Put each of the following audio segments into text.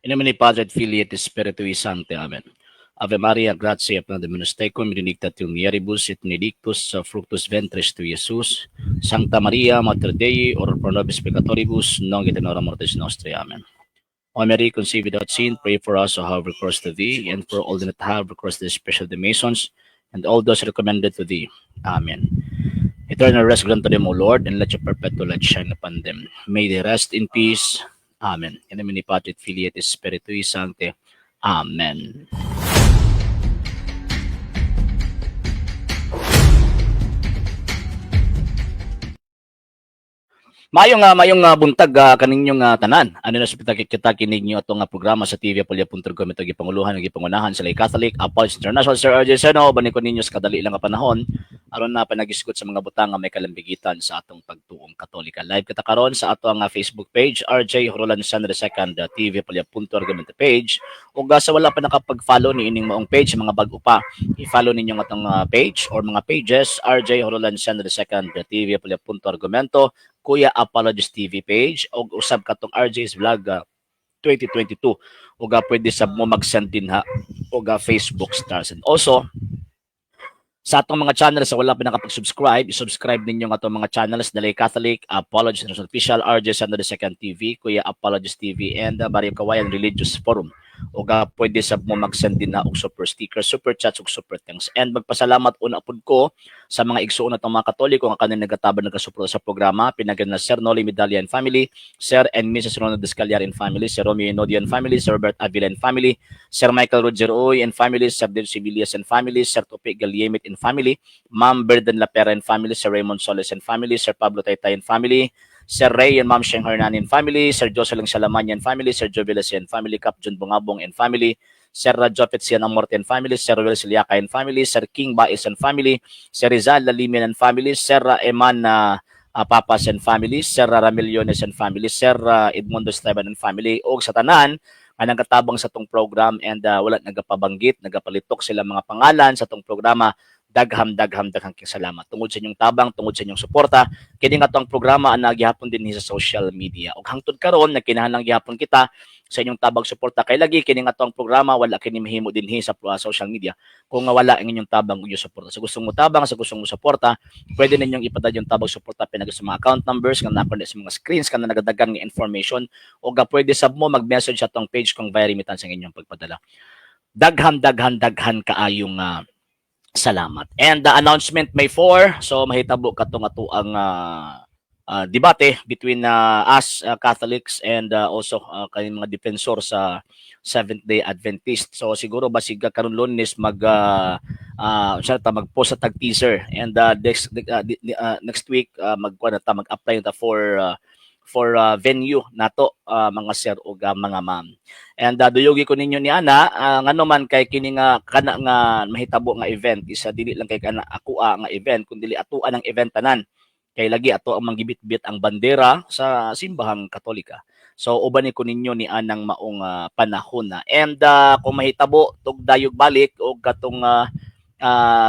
In nomine Patris et Filii et Spiritui Sancti. Amen. Ave Maria, gratia plena Dominus tecum, benedicta tu in mulieribus et benedictus fructus ventris tui, Iesus. Sancta Maria, Mater Dei, ora pro nobis peccatoribus, nunc et in hora mortis nostrae. Amen. O Mary, conceived without sin, pray for us who have recourse to thee, and for all that have recourse to the special the Masons, and all those recommended to thee. Amen. Eternal rest grant to them, O Lord, and let your perpetual light shine upon them. May they rest in peace. Amen. In the name of Patris et Filii et Spiritui Sancti. Amen. Mayong buntag kaninyong tanan. Ano na sa kita kininyo atong programa sa TV Apolya.com, ito gipanguluhan ug gipangunahan sa Lay Catholic Apologists International, Sir RJ Seno. Bani ko ninyo sa kadali lang nga panahon aron na panagisgot sa mga butang nga may kalambigitan sa atong pagtuong Katolika. Live kita karon sa ato ang Facebook page, RJ Roland San II, TV Apolya.org page, ug sa wala pa nakapag-follow ni ining maong page, mga bag-o pa, i-follow ninyo ang atong page or mga pages, RJ Roland San II, TV Apolya.argumento, Kuya Apologist TV page og usab katong RJ's Vlog 2022, ug pwede sab mo mag-send din ha og Facebook stars. And also sa atong mga channels, sa wala pa nakapag-subscribe, i-subscribe ninyo ang atong mga channels, Dalay Catholic, Apologist International Official, RJ Sando II TV, Kuya Apologist TV, and Barrio Kawayan Religious Forum. Ug pwede sab mo mag-send din na og super sticker, super chats ug super thanks. And magpasalamat una pud ko sa mga igsuon natong mga Katoliko nga kanin nagatabang, nagasuporta sa programa, pinagan na Sir Nolly Medalla and family, Sir and Mrs. Ronald Descaliar and family, Sir Romeo Nodio and family, Sir Robert Avila and family, Sir Michael Roger Uy and family, Sir Dave Sibilias and family, Sir Topi Galyemit and family, Ma'am Berden Lapera and family, Sir Raymond Solis and family, Sir Pablo Taytay and family, Sir Ray and Ma'am Sheng Hernan and family, Sir Jocelyn Salamanya and family, Sir Joe Villas and family, Cap John Bungabong and family, Sir Jopet Sian Amorte and family, Sir Will Siliaka and family, Sir King Bais and family, Sir Rizal Lalimian and family, Sir Eman Papas and family, Sir Ramiliones and family, Sir Edmundo Esteban and family, og sa tanan nga nagatabang sa tong program and wala nagapabanggit, nagapalitok sila mga pangalan sa tong programa, dagham dagham daghang kay salamat tungod sa inyong tabang, tungod sa inyong suporta. Kini nga atong programa ang gihapon din sa social media ug hangtod karon nagkinahanglan gihapon kita sa inyong tabang, suporta, kay lagi kini nga atong programa wala kini mahimo dinhi sa social media kung nga wala ang inyong tabang ug inyong suporta. Sa gustong mo tabang, sa gustong mo suporta, pwede ninyong ipadala yung tabang, suporta pinag sa mga account numbers nga naa sa mga screens kana nagadagan nga information, o ga pwede sab mo mag-message sa atong page kung via remittance ang inyong pagpadala. Daghan daghan daghan kaayong salamat. And the announcement, May 4, so mahitabo katong ato ang debate between us Catholics and also kaning mga defensor sa Seventh Day Adventist. So siguro basig karon Lunes mag unsa ta, mag-post sa tag teaser and next week magkuan na ta, mag-apply ta for venue nato, mga sir ug mga ma'am. And duyugi ko ninyo ni ana, ngano man kay kini nga kana nga mahitabo nga event isa dili lang kay kana akoa nga event kun dili atoa ng event tanan. Kay lagi ato ang manggibit-bit ang bandera sa simbahang Katolika. So uban ko ninyo ni anang maong panahon na. And kung mahitabo tug dayog balik og katong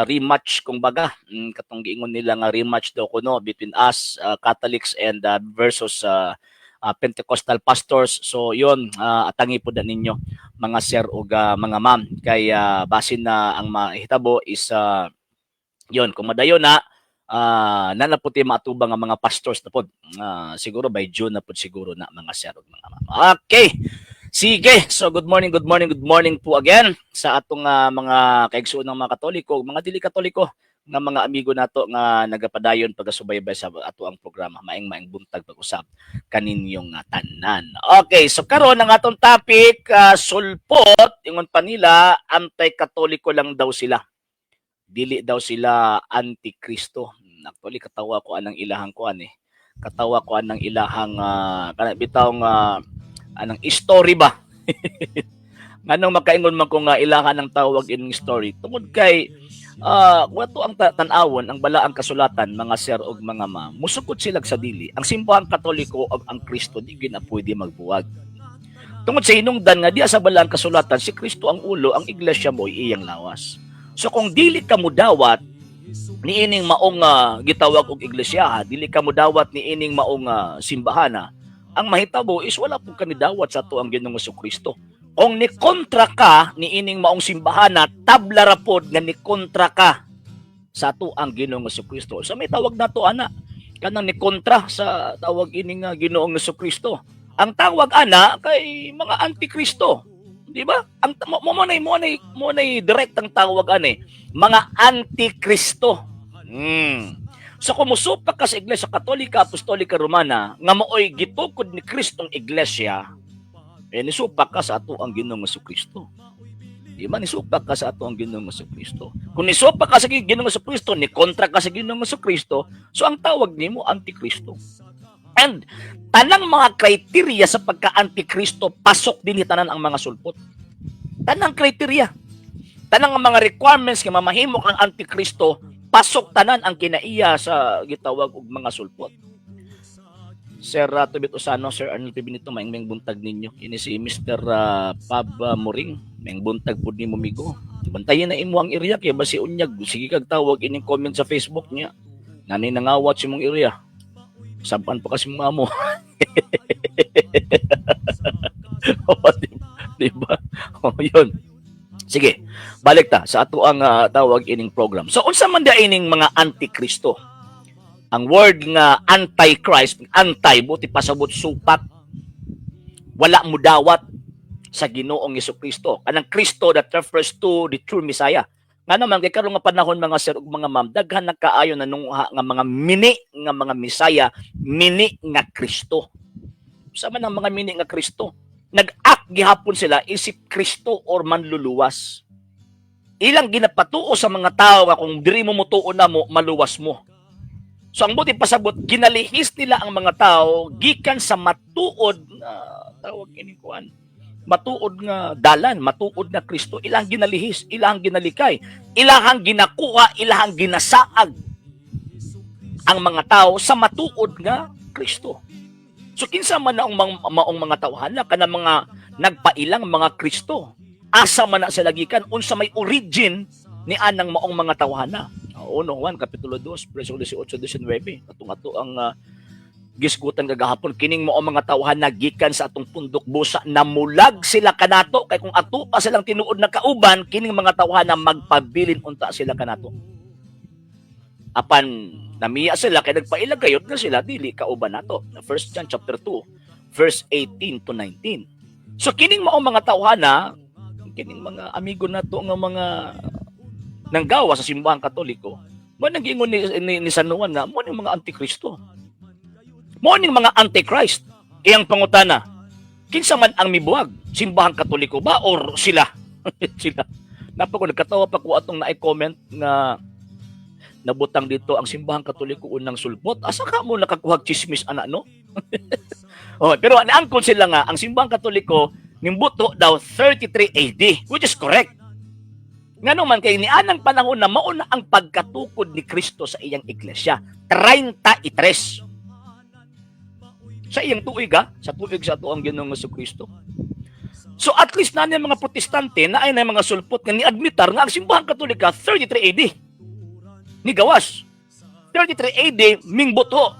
rematch kung baga, katong giingon nila nga rematch daw kuno between us Catholics and versus Pentecostal pastors. So yon, atangi po na ninyo mga sir ug mga ma'am kay basin na ang mahitabo is yon, kung madayon na na po ti maatubang ang mga pastors na pod, siguro by June na pod siguro na, mga sir ug mga ma'am. Okay. Sige, so good morning, good morning, good morning po again sa atong mga kaigsuon ng mga Katoliko, mga dili Katoliko nga mga amigo nato nga nagapadayon pagasubaybay sa ato ang programa. Maing maing buntag pag-usab kaninyong tanan. Okay, so karon ang atong topic, sulpot, ingon pa nila anti-Katoliko lang daw sila. Dili daw sila anti-Kristo. Actually katawa ko anang ilahang kuan eh. Katawa ko anang ilahang kana bitaw nga anang story ba? Nganong makaingon man ko nga ilahan ng tawag ining story? Tungod kay kung ato ang tan-awon ang balaang kasulatan, mga sir og mga ma'am, musukot sila sa dili. Ang simbahang Katoliko ug ang Kristo di gid na pwede magbuwag. Tungod sa hinungdan nga diya sa balaang kasulatan, si Kristo ang ulo, ang iglesia mo iyang lawas. So kung dili ka mudawat niining maong gitawag og iglesia, dili ka mudawat niining maong simbahana, Ang mahitabo is wala pud ka nidawat sa ato ang Ginoong Kristo. Kung ni kontra ka ni ining maong simbahan na tabla ra pod nga ni kontra ka sa ato ang Ginoong Kristo. So may tawag nato ana, kanang ni kontra sa tawag ini nga Ginoong Kristo. Ang tawag ana kay mga antikristo. Di ba? Ang mo mo nay direct ang tawag ani, mga antikristo. So kung musupak ka sa Iglesia Katolika Apostolika Romana nga maoy gitukod ni Kristong iglesia, eh nisupak ka sa ato ang Ginoong Kristo. Di ba, nisupak ka sa ato ang Ginoong Kristo? Kung nisupak ka sa Ginoong Kristo, ni kontra ka sa Ginoong Kristo, so ang tawag nimo antikristo. And tanang mga criteria sa pagka-antikristo, pasok din tanan ang mga sulpot. Tanang criteria. Tanang ang mga requirements nga mamahimo kang antikristo, pasok tanan ang kinaiya sa gitawag og mga sulpot. Sir Tobit Osano, Sir Arnold P. Benito, maayong buntag ninyo. Kini si Mr. Pab Moring, maayong buntag pud nimo, migo. Bantayan na imo ang area kay basi unyag sige kag tawag ining comment sa Facebook niya. Nani nangawat sa imong area. Saban pa kasi mga amo. Oh, di ba? Oh, yun. Sige, balik ta sa ato ang tawag ining program. So unsa man da ining mga antikristo? Ang word nga antichrist, anti buti pasabot supak. Wala mo dawat sa Ginoong Kristo. Kanang Kristo that refers to the true Messiah. Nga naman kay karon nga panahon, mga sir ug mga ma'am, daghan na kaayo na nungha nga mga mini nga mga Messiah, mini nga Kristo. Sa man ang mga mini nga Kristo? Nag-act gihapon sila isip Kristo or manluluwas. Ilang ginapatuo sa mga tao nga kung diri mo mutuo na mo, maluwas mo. So ang buti pasabot, ginalihis nila ang mga tao gikan sa matuod na tawag ini kuan. Matuod nga dalan, matuod na Kristo, ilang ginalihis, ilang ginalikay, ilang ginakuha, ilang ginasaag ang mga tao sa matuod nga Kristo. So kinsa man na ang maong mga tawhana, kanang mga nagpailang mga Kristo? Asa man na sila gikan? Unsa may origin ni anang maong mga tawhana? Uno Juan kapitulo 2 bersikulo 18 19, katong ato ang gisgutan kagahapon, kining maong mga tawhana gikan sa atong pundok, busa namulag sila kanato, kay kung ato pa silang tinuod na kauban, kining mga tawhana magpabilin unta sila kanato. Apan namiya sila kay nagpaila gayod na sila dili kauban nato. First John chapter 2 verse 18 to 19. So kining maong mga tawhana, kining mga amigo nato nga mga nanggawa sa Simbahang Katoliko, mo nang giingon ni San Juan nga mo ning mga antikristo. Mo ning mga antichrist. Iyang pangutana, kinsa man ang mibuwag? Simbahang Katoliko ba or sila? Sila. Napa ko nagkatawa pa ko atong naay comment nga nabutang dito, ang Simbahang Katoliko unang sulpot. Asa ka mo nakakuha chismis ana, no? Oh, pero naangkon sila nga ang Simbahang Katoliko nimbuto daw 33 AD, which is correct. Ngano man kay nianang panahon na mauna ang pagkatukod ni Kristo sa iyang iglesia, 33. Sa iyang tuig ha, sa tuig sa ato ang Ginoong Kristo. So at least na mga Protestante na ay na mga sulpot nga ni-admitar nga ang Simbahang Katolika 33 AD. Ni gawas. 33 AD mingbuto.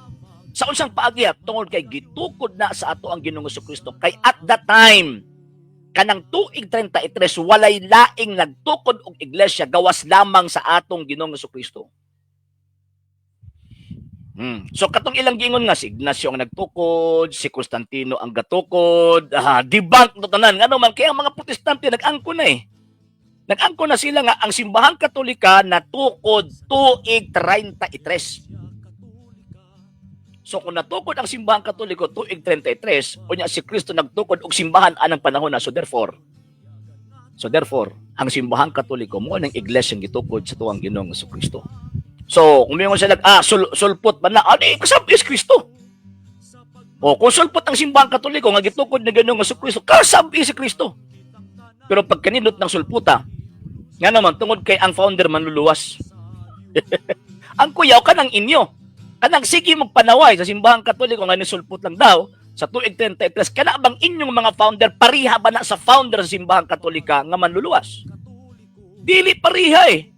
Sa unsang paagi? Tungod kay gitukod na sa ato ang Ginoong Kristo, kay at that time, kanang tuig 33, walay laing nagtukod og iglesia gawas lamang sa atong Ginoong Kristo. So katong ilang giingon nga si Ignacio ang nagtukod, si Constantino ang gatukod, debunk to tanan. Ngano man kay ang mga Protestante nag-angko na eh. Nag-angko na sila nga ang Simbahang Katolika natukod tuig 33. So kung natukod ang Simbahang Katoliko tuig 33, unya si Kristo nagtukod og simbahan anang panahon na, so therefore, ang Simbahang Katoliko mo ng iglesia gitukod sa tuwang Ginoong Kristo. So, kung mingon sila, sulpot man na, ani kasab is Kristo. O, kung sulpot ang Simbahang Katoliko nga gitukod ni Ginoong Kristo, kasab is si Kristo. Pero pag kanindot ng sulputa, nga naman, tungod kay ang founder manluluwas. Ang kuyaw kanang inyo. Kanang sige magpanaway sa Simbahang Katoliko nga nisulpot lang daw sa tuig 33, kana bang inyong mga founder pariha ba na sa founder sa Simbahang Katolika nga manluluwas? Dili pariha eh.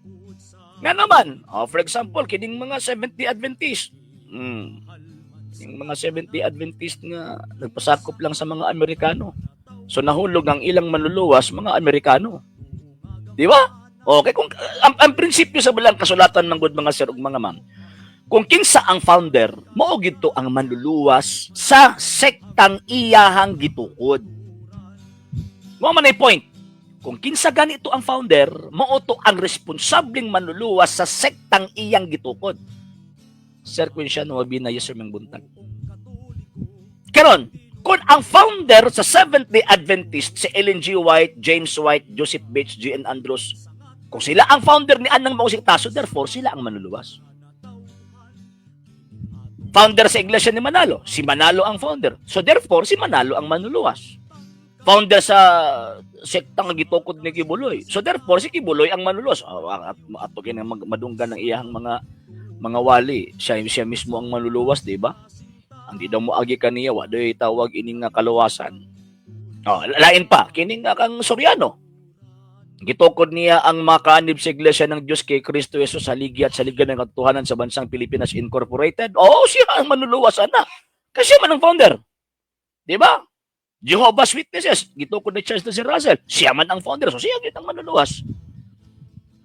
Nga naman, oh, for example, kining mga Seventh-day Adventist. Yung mga Seventh-day Adventist nga nagpasakop lang sa mga Amerikano. So nahulog ang ilang manluluwas mga Amerikano. Di ba? Okay, kung ang prinsipyo sa balang kasulatan ng good, mga sir ug mga ma'am, kung kinsa ang founder, mao gidto ang manluluwas sa sektang iyahang gitukod. Mao man ay point. Kung kinsa ganito ang founder, mao to ang responsableng manluluwas sa sektang iyang gitukod. Sir Quinciano Wabina, yes sir, mang buntag. Karon, kung ang founder sa Seventh-day Adventist si Ellen G. White, James White, Joseph Bates, G.N. Andrews, kung sila ang founder ni anang maong sekta, so therefore sila ang manluluwas. Founder sa Iglesia ni Manalo, si Manalo ang founder. So therefore, si Manalo ang manluluwas. Founder sa sekta nga gitukod ni Quiboloy. So therefore, si Quiboloy ang manluluwas. Oh, ato kini madunggan ng iyahang mga wali. Siya mismo ang manluluwas, di ba? Ang di daw mo agi kaniya, wa daw tawag ini nga kaluwasan. Oh, lain pa, kini nga kang Soriano. Gitukod niya ang makaanib sa Iglesia ng Diyos kay Kristo Jesus sa haligi at sa Liga ng Katotohanan sa Bansang Pilipinas Incorporated. Oo, siya ang manluluwas ana. Kasi siya man ang founder. Di ba? Jehovah's Witnesses, gitukod ni Charles Taze Russell. Siya man ang founder, so siya gyud ang manluluwas.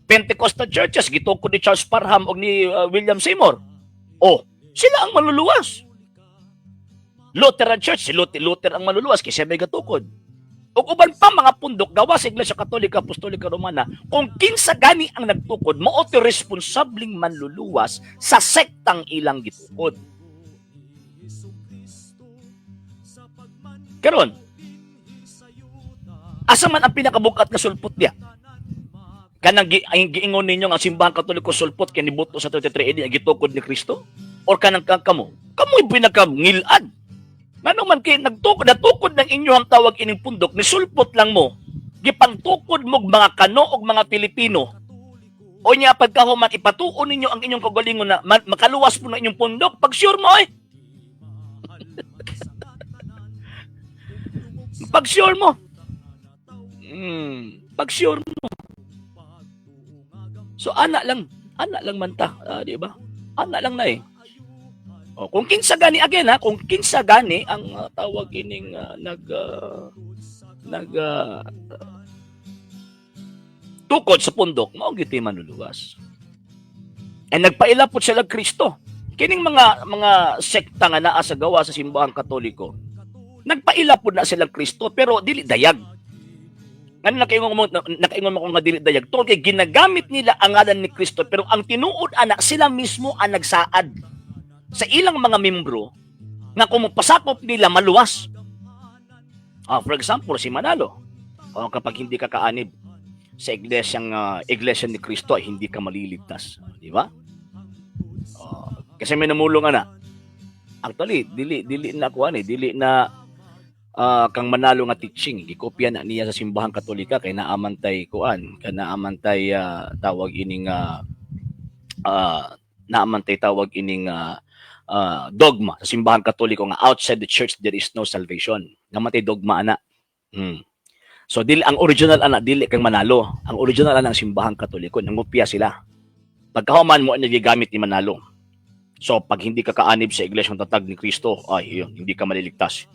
Pentecostal churches, gitukod ni Charles Parham o ni William Seymour. Oh, sila ang manluluwas. Lutheran Church, si Luther ang manluluwas kasi siya may gatukod. Ug uban pa mga pundok gawa sa Iglesia Katolika Apostolika Romana, kung kinsa gani ang nagtukod, mao to responsableng manluluwas sa sektang ilang gitukod. Karon, asa man ang pinakabukat nga sulpot niya? Kanang ang giingon ninyo nga Simbahang Katoliko sulpot kay nibuto sa 33 AD ang gitukod ni Kristo? Or kanang kamo? Kamo'y pinakangilad. Ngano man kay nagtukod natukod ng inyo ang tawag ining pundok, ni sulpot lang mo. Gipangtukod mo mga Kano og mga Pilipino. O nya pagkahuman ipatuon ninyo ang inyong kagalingon na makaluwas po ng inyong pundok. Pag sure mo eh. Pag sure mo. Pag sure mo. So ana lang man ta, di ba? Ana lang na eh. O, kung kinsa gani again ha, kung kinsa gani ang tawag ining nag nag tukod sa pundok, mao gyud manluluwas. And nagpaila pod sila Kristo. Kining mga sekta nga naa sa gawa sa Simbahang Katoliko, nagpaila pod na sila Kristo pero dili dayag. Ngano nakaingon mo nga dili dayag? Tungod kay ginagamit nila ang ngalan ni Kristo pero ang tinuod ana sila mismo ang nagsaad sa ilang mga membro nga kung mapasakop nila maluwas. For example, si Manalo. O kapag hindi ka kaanib sa iglesia ni Kristo ay hindi ka maliligtas, di ba? Kasi may namulong ana. Actually, dili dili na kuan eh, dili na kang Manalo nga teaching, gikopya na niya sa Simbahang Katolika kay naamantay kuan, kay naamantay tawag ining naamantay tawag ining dogma sa Simbahang Katoliko nga outside the church there is no salvation. Namatay dogma ana. So dili ang original ana, dili kang Manalo. Ang original ana ang Simbahang Katoliko, nangopya sila. Pagkahuman mo ang nagigamit ni Manalo. So pag hindi ka kaanib sa Iglesia ng Tatag ni Kristo, ay yun, hindi ka maliligtas.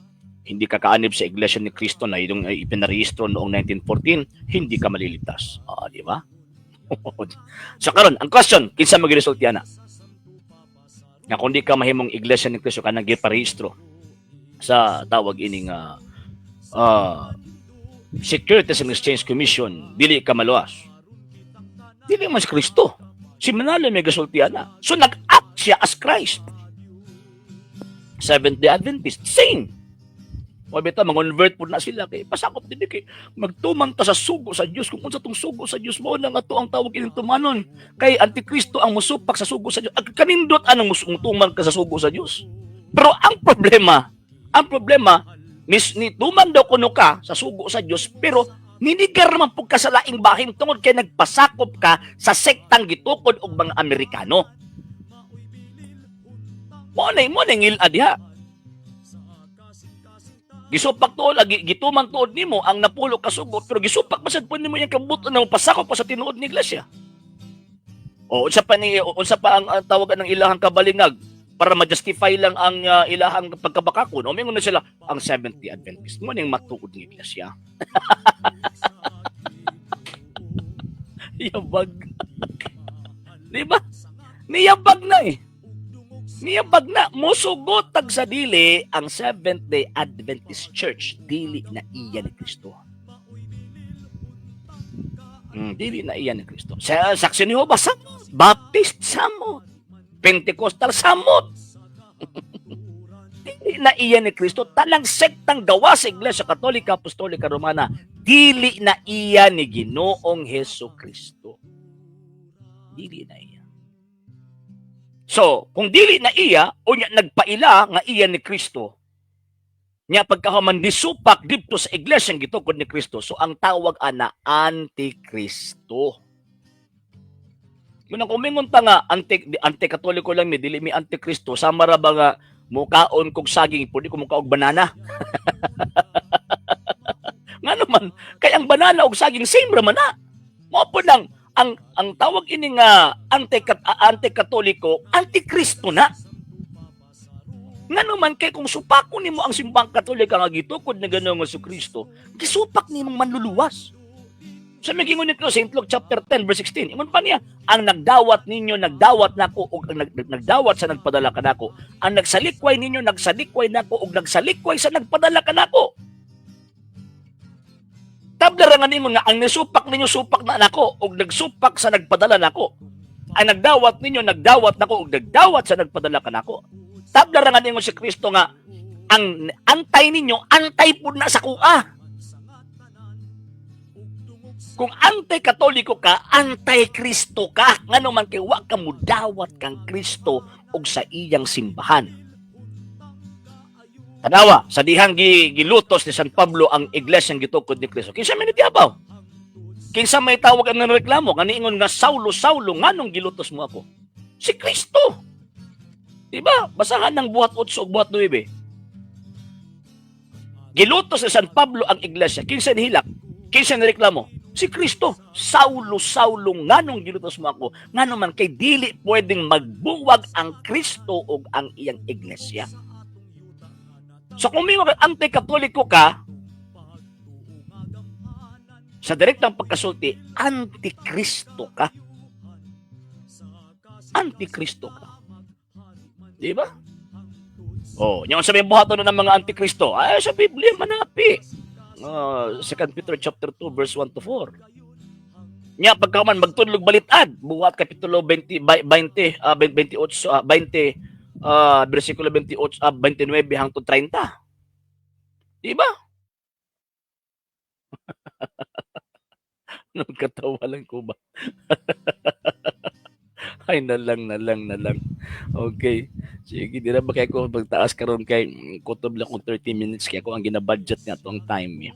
Hindi ka kaanib sa Iglesia ni Kristo na yung ay ipinarehistro noong 1914, hindi ka maliligtas. Di ba? So karon, ang question, kinsa magiresulti ana? Nga kung di ka mahimong Iglesia ni Kristo kanang giparehistro sa tawag ining Securities and Exchange Commission, dili ka maluwas. Dili man si Kristo. Si Manalo may gasulti ana. So nag-act siya as Christ. Seventh-day Adventist, same. O bitaw, mangonvert po na sila kay pasakop din kay magtuman ta sa sugo sa Dios. Kung unsa tong sugo sa Dios, mo na nga to ang tawag ining tumanon kay Antikristo ang musupak sa sugo sa Dios. Kanindot anong mutuman ka sa sugo sa Dios, pero ang problema nis ni tuman daw kuno ka sa sugo sa Dios pero ninigar naman pud ka sa laing bahin tungod kay nagpasakop ka sa sektang gitukod og mga Amerikano. Mo na ngil-ad diha. Gisupak tuod, lagi gituman tuod nimo ang napulo ka sugo, pero gisupak pa sad po nimo yung kabuto na pasakop pa sa tinuod ni iglesia. O unsa pa ang tawagan ng ilahang kabalingag? Para ma-justify lang ang ilahang pagkabakakon. O mingon na sila, ang Seventh-day Adventist mo ning matuod ng iglesia. Yabag. Di ba? Niyabag na eh. Niyabag na. Musugot tag sa dili ang Seventh-day Adventist Church. Dili na iya ni Kristo. Dili na iya ni Kristo. Sa saksi ni Jehovah, samot. Baptist, samot. Pentecostal, samot. Dili na iya ni Kristo. Talang sektang gawa sa Iglesia Katolika Apostolika Romana, dili na iya ni Ginoong Heso Kristo. Dili na iya. So, kung dili na iya, unya nagpaila nga iya ni Kristo, nya pagkahuman nisupak didto sa iglesia gitukod ni Kristo, so ang tawag ana, Antikristo. Kung kumingon ta nga anti-Katoliko lang mi, dili mi Antikristo, sama ra ba nga mukaon kog saging, pwede ko mukaog banana? Nga naman, kay ang banana og saging same ra man na. Mao po lang ang tawag ini nga anti-Katoliko, Antikristo na. Nga naman kay kung supakon nimo ang Simbang Katolika nga gitukod ni Ginoong Kristo, gisupak nimong manluluwas. Sa may gingon ni St. Luke chapter 10 verse 16, ingon pa niya, "Ang nagdawat ninyo, nagdawat nako ug ang nagdawat sa nagpadala kanako. Ang nagsalikway ninyo, nagsalikway nako ug nagsalikway sa nagpadala kanako." Tabla ra nga ningon nga ang nisupak ninyo, supak na nako ug nagsupak sa nagpadala nako. Ang nagdawat ninyo, nagdawat nako ug nagdawat sa nagpadala kanako. Tabla ra nga ningon si Kristo nga ang antay ninyo, antay pud na sa kuha. Kung anti-Katoliko ka, anti-Kristo ka. Ngano man kay wa ka mudawat kang Kristo og sa iyang simbahan. Tanawa, sa dihang gilutos ni San Pablo ang iglesia gitukod ni Kristo. Kinsa may nitiabaw? Kinsa may tawag ang reklamo? Nga niingon nga, "Saulo, Saulo, nganong gilutos mo ako?" Si Kristo. Diba? Basahan ng Buhat 8 ug Buhat 9. Gilutos ni San Pablo ang iglesia. Kinsa nihilak? Kinsa nireklamo? Si Kristo. "Saulo, Saulo, nganong gilutos mo ako?" Ngano man kay dili pwedeng magbuwag ang Kristo ug ang iyang iglesia. So kung may mga anti-Katoliko ka, sa direktang pagkasulti, antikristo ka. Antikristo ka. Di ba? Oh, yung sabi buhaton na ng mga antikristo, ay sa Biblia manapi. 2 Peter chapter 2 verse 1 to 4. Nya pagkaman magtudlog balitad, Buhat kapitulo 20 20 28 20 versikulo 28 29 hangtod 30. Di ba? Nagkatawa lang ko ba? Ay, na lang, na lang, na lang. Okay. Sige, di na ba kay ko magtaas karon kay kutob lang kung 30 minutes kaya ko ang ginabudget nga atong time. Eh.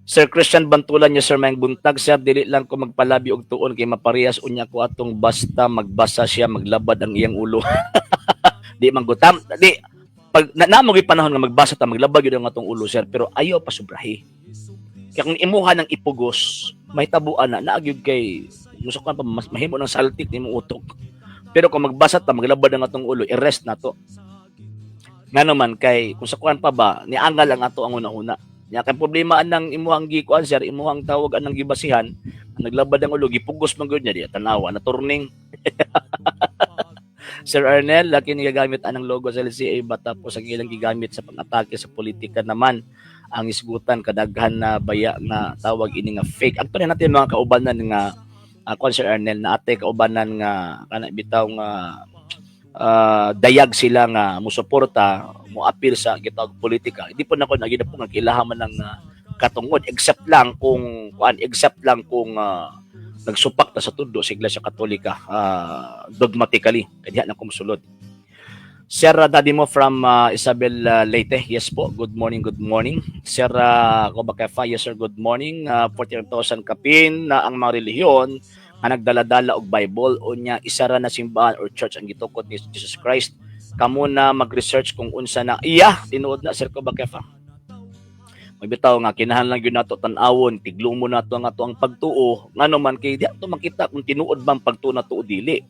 Sir Christian Bantulan niya, "Sir, maayong buntag sir, dili lang ko magpalabi og tuon kay maparehas unya ko atong basta magbasa siya maglabad ang iyang ulo." Di man gutam, di pag na, namo gyud panahon nga magbasa ta, maglabad gyud ang atong ulo, sir, pero ayaw pa sobrahi. Kaya kung imuha ng ipugos, may tabuan na naag kay musukan pa mas mahimo ng saltik nimong utok. Pero kung magbasa ta maglabad ang atong ulo, i-rest na to. Nga naman kay kung sa kuan pa ba niangal ang ato ang una-una. Nya kay problema anang imuhang gikuan, sir, imuhang tawag anang gibasihan, ang naglabad ang ulo, gipugos man gyud niya di tanawa na turning. Sir Arnel, laki ni gagamit anang logo sa LCA ba, tapos ang ilang gigamit sa pang-atake sa politika naman ang isgutan kadaghan na baya nga tawag ini nga fake. Actually natin mga kaubanan nga kuan, Sir Arnel, na ate kaubanan nga kana bitaw nga dayag sila nga musuporta, mo appeal sa gitawag politika. Hindi po nako nagina po nga kilahan man ng katungod except lang kung kuan, except lang kung nagsupak ta sa tudo sa Iglesia Katolika dogmatically, kaya na kumusulod. Sir Daddy mo from Isabel Leyte. Yes po, good morning, good morning. Sir Kobakefa, yes sir, good morning. 48,000 kapin na ang mga relihiyon nga nagdala-dala og Bible, unya isa ra na simbahan or church ang gitukod ni Jesus Christ. Kamo na mag-research kung unsa na iya tinuod na, Sir Kobakefa. Magbitaw nga kinahanglan gyud nato tan-awon, tiglumo nato ang ato ang pagtuo, ngano man kay di ato makita kung tinuod bang pagtuo nato o dili.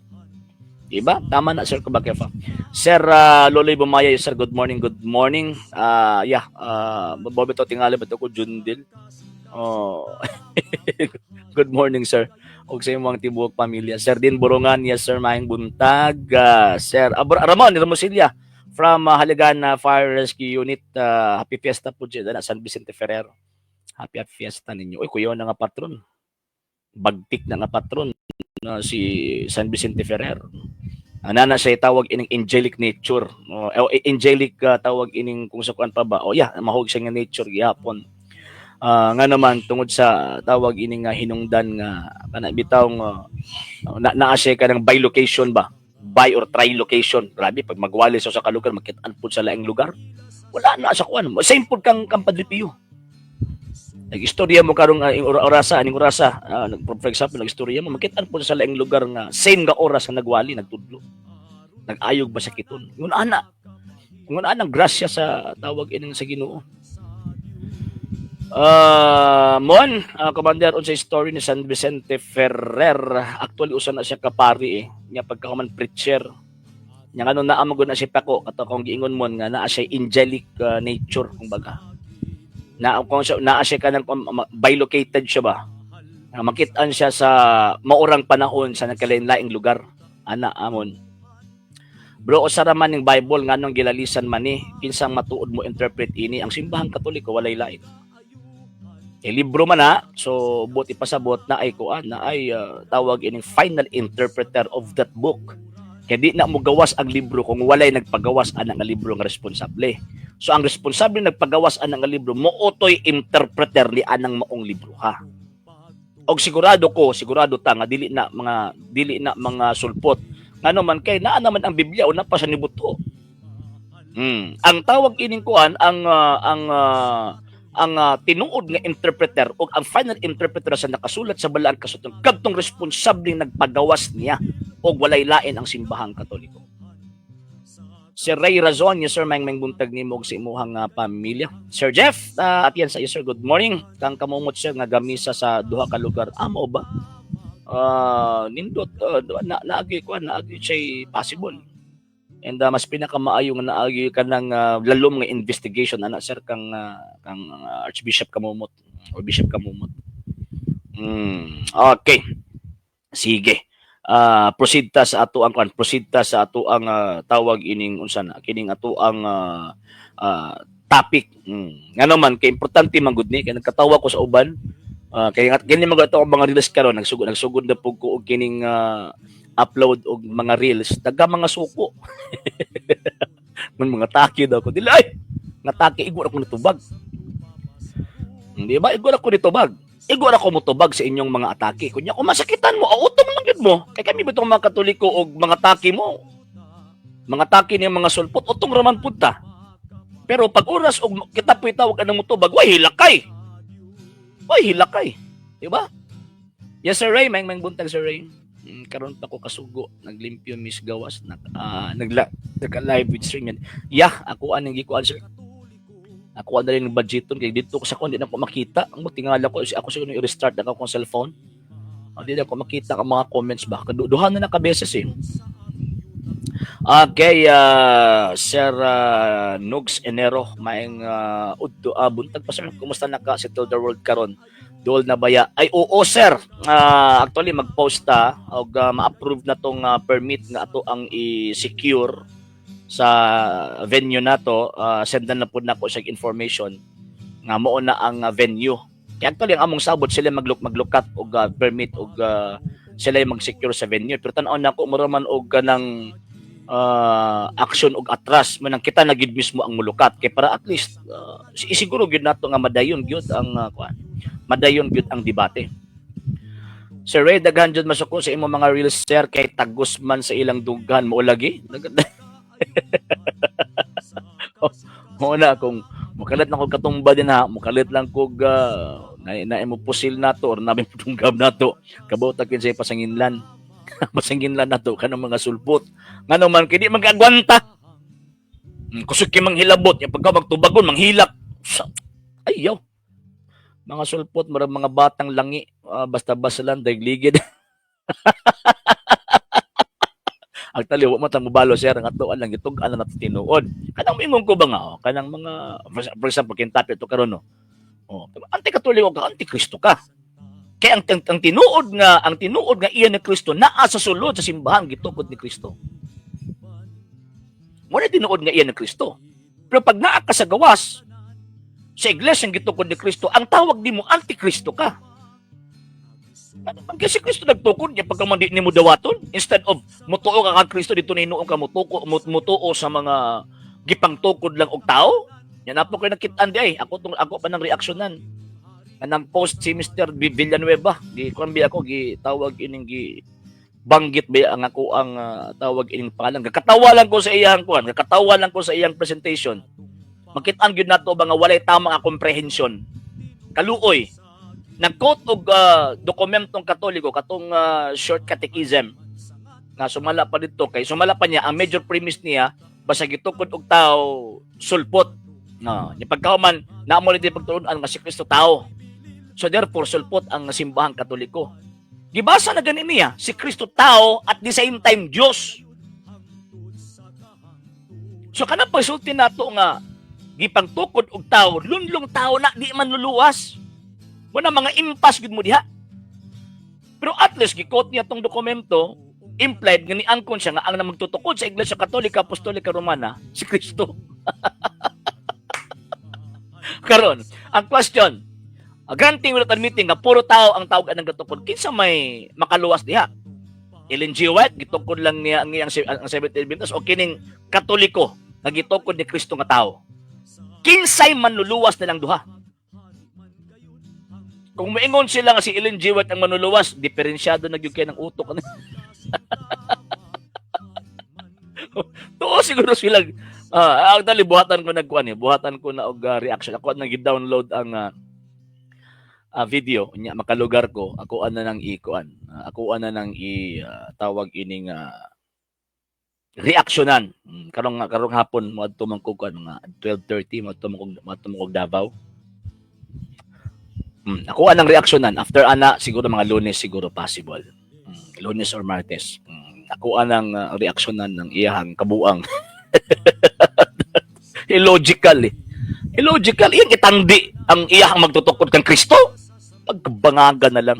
Diba? Tama na, Sir Kubakefa. Sir Loloy Bumaya, sir, good morning, good morning. Yeah, Bobby to tingali ba to ko Jundil? Oh. Good morning, sir. Og sa imong tibuok pamilya. Sir Din Burungan, yes sir, maayong buntag. Sir Ramon Ramosilla from Haligan Fire Rescue Unit. Happy Fiesta po dyan, San Vicente Ferrer. Happy happy fiesta ninyo. Uy, kuya na nga patron. Bagtik na nga patron na si San Vicente Ferrer. Ana na siya tawag ining angelic nature. O, eh, angelic tawag ining kung sa kuan pa ba. O yeah, mahog siya nga nature gihapon. Nga naman tungod sa tawag ining nga hinungdan nga kana bitaw nga na naa siya kanang bilocation ba, bi or trilocation. Grabe pag magwali sa ka lugar, makit-an pud sa laing lugar, wala na sa kuan. Same pud kang Padre Pio. Nag-istorya mo karong orasa aning orasa, for example, nag-istorya mo, makit-an pud sa laing lugar nga same nga oras nga nagwali, nagtudlo, nag-ayog ba sa kiton. Ngun ana grasya sa tawag ining sa Ginoo. Mon, Commander, unsay story ni San Vicente Ferrer? Actually, usa na siya kapari eh. Nya pagka man preacher. Nya ngano naa man gud na siya pako kato kung giingon mon nga naa siya angelic nature kumbaga. Na kung siya naa siya kanang bilocated siya ba? Makit-an siya sa maurang panahon sa nagkalain-laing lugar. Ana amon. Bro, usa ra man ning Bible, nganong gilalisan man ni? Kinsang matuod mo interpret ini? Ang Simbahang Katoliko, walay lain. Eh, libro man na, so buot ipasabot na ay kuan na ay tawag ining final interpreter of that book. Kaya di na mo gawas ang libro kung walay nagpagawas ana nga libro nga responsable. So ang responsable nagpagawas ana nga libro mo otoy interpreter ni anang maong libro ha. Og sigurado ko, sigurado ta nga dili na mga sulpot. Ngano man kay naa naman ang Biblia una pa sa nibuto. Ang tawag ining kuan ang tinuod nga interpreter o ang final interpreter sa nakasulat sa Balaang Kasulatan kadtong responsableng nagpagawas niya og walay lain ang Simbahang Katoliko. Sir Ray Razon, yes sir, maayong buntag nimo og sa imuhang pamilya. Sir Jeff, at yan sa iyo sir, good morning. Kang kamumot sir nga gamisa sa duha ka lugar. Amo ba? Nindot na naagi kuan, naagi siya possible. And mas pinakamaayo nga naagi ka ng lalom nga investigation ana sir kang Archbishop Kamumot or Bishop Kamumot. Okay. Sige. Proceed ta sa ato ang kuan, proceed ta sa ato ang tawag ining unsa na kining ato ang topic. Ngano man kay importante man gud ni kay nagkatawa ko sa uban. Kay nga kini man gud ato ang mga reels karon, nagsugod na pug ko og kining upload og mga reels, taga mga suko. Man mga taki daw ko. Dili ay nga taki, igo ako nitubag. Hindi ba? Igo ako nitubag. Igo ako motubag sa inyong mga atake. Kunya kung masakitan mo, utong lang gyud mo. Kay kami bitong mga Katoliko og mga taki mo. Mga taki ni mga sulpot, utong raman pud ta. Pero pag oras og kita po'y tawag anang motubag, way hilakay. Way hilakay. Di ba? Yes, Sir Ray, maayong buntag, Sir Ray. Karon pa ko kasugo, naglimpyo miss gawas, nagla nagka live with stream yan. Yeah, ako aning gikuan sir. Ako na rin ng budgeton kay dito ko sa kon di na ko makita. Ang tingala ko ako siguro i-restart na akong cellphone. Hindi na ko makita ang mga comments ba. Duha na na ka beses eh. Okay, Sir Nugs Enero, maayong udto, buntag pa sir. Kumusta na ka sa the world karon? Duol na baya? Ay oo sir. Actually mag-post ta og ma-approve na tong permit nga ato ang i-secure sa venue nato. Sendan na pud nako siya information nga mao na ang venue. Kaya actually ang among sabot sila maglukat og permit og sila yung mag-secure sa venue. Pero tan-aw nako mura man og kanang action og atras man ang kita na gid mismo ang mulukat kay para at least isiguro gyud nato nga madayon gyud ang kuan, madayon gyud ang debate. Sir Ray, daghan jud masuko sa imong mga reels sir kay tagos man sa ilang dughan mo lagi. Mo na kung mukalit na kog katumba din ha, mukalit lang kog na, na mo pusil nato or namin tunggab nato. Kabot kinsay pasanginlan. Pasanginlan nato kanang mga sulpot. Ngano man kay di man kaagwanta. Kusog kay manghilabot, yung pagka magtubagon manghilak. Ayaw. Mga sulpot, murag mga batang langi, basta-basta lang dagligid. Actually, wa man ta mobalo, sir, ang atoan lang gitug-an na nato tinuod. Kanang moingon ko ba nga, oh, kanang mga for example, kintapi to karon, no. Oh, pero anti-Katoliko ka, anti-Kristo ka. Kaya ang tinuod nga iya ni Kristo naa sa sulod sa simbahan gitukod ni Kristo. Mo na tinuod nga iya ni Kristo. Pero pag naa ka sa gawas sa iglesia gitukod ni Kristo, ang tawag nimo, antikristo ka. Ano man kasi Kristo nagtukod niya pagka man di nimo dawaton, instead of mutuo ka kang Kristo dito ni ka mutuo sa mga gipangtukod lang og tao. Yan apo koy nakit-an di ay ako tong ako pa nang reaksyonan nga post si Mr. Villanueva, gi kuan bi ako, gi tawag ining gi banggit ba ang ako ang tawag ining pangalan. Kakatawa lang ko sa iyang kuan, kakatawa lang ko sa iyang presentation. Makit-an gyud nato ba nga walay tama nga comprehension. Kaluoy, nag-quote og dokumentong Katoliko, katong short catechism nga sumala pa dito, kay sumala pa niya, ang major premise niya basta gitukod og tao, sulpot, no? Nya pagkahuman naamo ni pagtuon-an nga si Kristo tao, so therefore sulpot ang simbahang Katoliko. Gibasa na gani niya si Kristo tao at the same time Dios. So kanang pagsulti nato nga gipangtukod og tao, lunlong tao na, di man luluwas. Muna mga impas gud mo diha. Pero at least gi-quote niya tong dokumento, implied nga niangkon siya nga ang magtutukod sa Iglesia Katolika Apostolika Romana si Kristo. Karon, ang question, granting without admitting nga puro tao ang tawag ang gatukod, kinsa may makaluwas diha? Ellen G. White, gitukod lang niya ang iyang ang Seventh Adventist, o kining Katoliko nga gitukod ni Kristo nga tao? Kinsay manluluwas nilang duha? Kung moingon sila nga si Ellen G. White ang manluluwas, diferensyado na gyud kay ng utok. Tuo siguro sila. Actually, buhatan ko nagkuan eh. Buhatan ko na og reaction. Ako nang gi-download ang video nya makalugar ko. Ako ana nang ikuan. Ako ana nang i tawag ining reaksyonan. Karong karong hapon moadto man ko kuan, mga 12:30 moadto man kog Davao. Ako anang reaksyonan after ana, siguro mga Lunes siguro possible. Lunes or Martes. Ako anang reaksyonan ng iyahang kabuang. Illogical eh. Illogical. Iyang itandi ang iyahang magtutukod kang Kristo. Pagkabangaga na lang.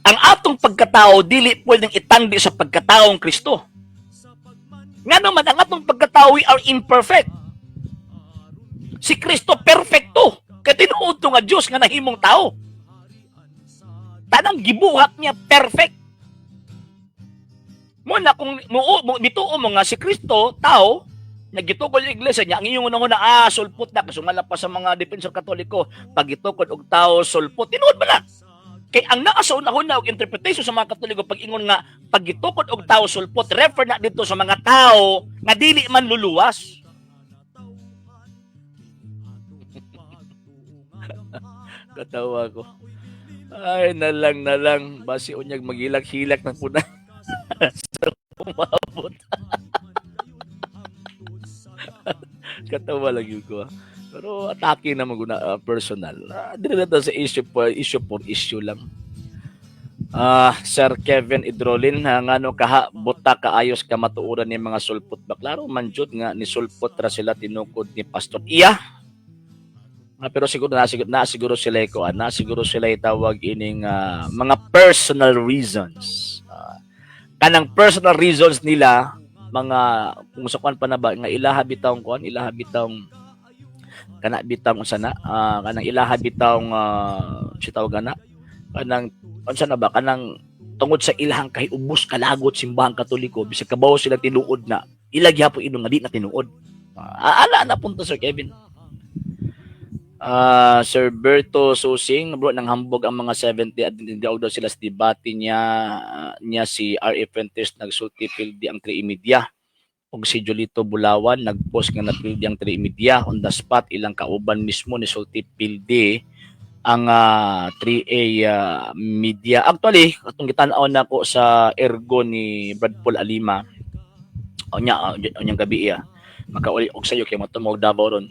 Ang atong pagkatao dili pwedeng itandi sa pagkataong Kristo. Nga naman, ang atong pagkatao, we are imperfect. Si Kristo perfecto. Kay tinuod to nga Diyos nga nahimong tao. Tanang gibuhat niya perfect. Mo na kung mo mituo mo nga si Kristo tao nagitukod yung iglesia niya, ang inyong unang ah, sulpot na, kasumala pa sa mga defensor Katoliko, pag gitukod og tao, sulpot. Tinuod ba na? Kay ang naa sa una-una og interpretation sa mga Katoliko, pag ingon nga pag gitukod og tao, sulpot, refer na dito sa mga tao nga dili man luluwas. Katawa ko. Ay, nalang nalang. Basi unyag magilak-hilak na po na sa umabot. Katawa lang yun ko, ah. Pero atake na maguna personal. Dili na to sa issue for issue lang. Sir Kevin Idrolin, ha, ngano kaha buta kaayos ka matuoran ni mga sulpot ba? Klaro man jud nga ni sulpot ra sila tinukod ni Pastor. Iya. Pero siguro na siguro sila ko, na siguro sila itawag ining mga personal reasons. Kanang personal reasons nila mga kung sa kuan pa na ba nga ilaha bitawng kuan, ilaha bitawng kana bitawng unsa na kanang ilaha bitawng si tawag ana kanang unsa na ba, kanang tungod sa ilahang kahiubos kalagot simbahang Katoliko, bisag kabaw sila tinuod na ila gihapon ingon nga di na tinuod. Ala na punto, Sir Kevin. Sir Berto Susing, bro, nang hambog ang mga 70 at hindi daw sila sa debate niya niya si R.A. Fuentes, nagsulti pildi ang 3 Media, ug si Julito Bulawan nagpost nga napildi ang 3 Media on the spot, ilang kauban mismo ni sulti pildi ang 3A Media. Actually, atong gitan-aw na ko sa ergo ni Brad Paul Alima unya unyang gabi iya makauli og sayo kay mo Davao ron,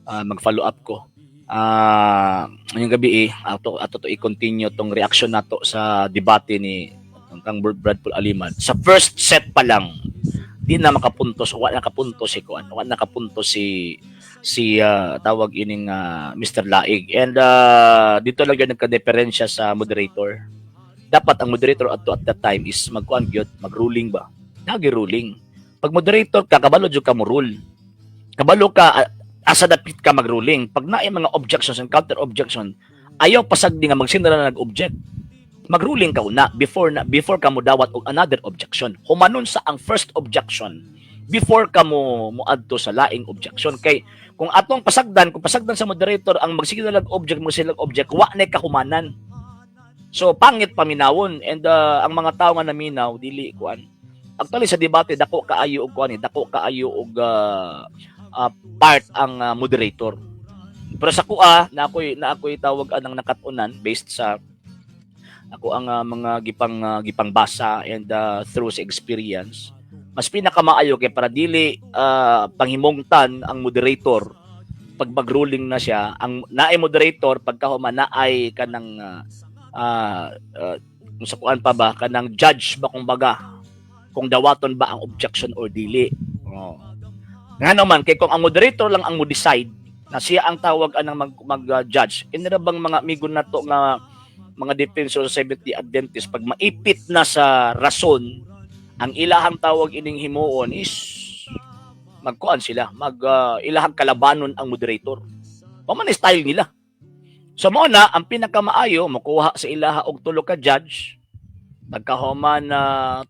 mag-follow up ko ngayong gabi eh, ato ato to i-continue tong reaction nato sa debate ni kang Brad Paul Aliman. Sa first set pa lang, di na makapuntos, wa na kapunto si kuan, wa na kapunto si si tawag ining Mr. Laig. And dito lang yun nagka-diferensya sa moderator. Dapat ang moderator at that time is magkuan gyud, magruling ba? Nagi-ruling. Pag moderator ka, kabalo jud ka mo rule. Kabalo ka asa dapit ka magruling. Pag naay mga objections and counter objection, ayaw pasagdi nga magsinara na nag-object. Magruling ka una before ka mo dawat og another objection. Humanon sa ang first objection before ka mo moadto sa laing objection, kay kung atong pasagdan, kung pasagdan sa moderator ang magsige na object mo sila object, wa na kahumanan. So pangit paminawon and ang mga tao nga naminaw dili kuan. Actually, sa debate dako kaayo og kuan eh, dako kaayo og part ang moderator. Pero sa kuha na ako'y tawag anang nakatunan based sa ako ang mga gipangbasa and through sa experience, mas pinakamaayo kay para dili panghimungtan ang moderator pag mag-ruling na siya, ang naay moderator, pagkahuman naay kanang kung sa kuan pa ba, kanang judge ba kumbaga, kung dawaton ba ang objection or dili. Oh. Nga naman kay kung ang moderator lang ang mo decide na siya ang tawag anang mag judge, inira bang mga amigo nato nga mga defensor sa Seventh-day Adventist, pag maipit na sa rason, ang ilahang tawag ining himuon is magkuan sila, mag ilahang kalabanon ang moderator. Mao man style nila. So mao na ang pinakamaayo, mokuha sa ilaha og tulo ka judge, pagkahuman na